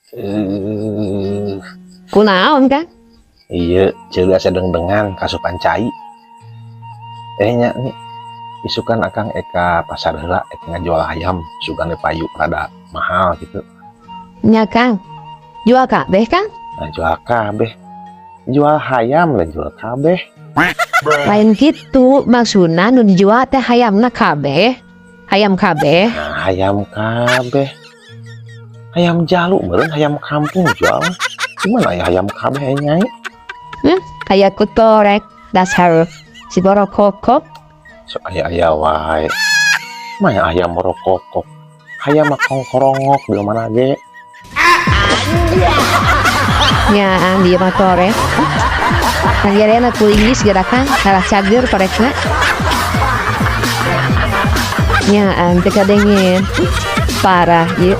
Eh, Kunaon, Kang? Iya, ceuli asa dengdengan kasupan cai. Eh, nya nih, isukan Akang ek ka pasar heula, ek ngajual hayam, sugan payu rada mahal gitu. Nya, Kang. Jual kabeh, Kang? Nah, jual kabeh. Jual hayam lah, jual kabeh. Lain gitu, maksudna nu dijual teh hayamna kabeh. Hayam kabeh. Nah, hayam kabeh. Hayam jalu meureun, hayam kampung jual. Gimana ya hayam kabeh, Nyai? Aya ku torek dasar si borokokok. Sok aya-aya wae. Maya ayam morokokok. Hayam mah kongkorongok di mana ge. Nya dia mah torek. Kan na kuliis gerakan kalah cager torekna. Nya teu kadengen. Parah ieu.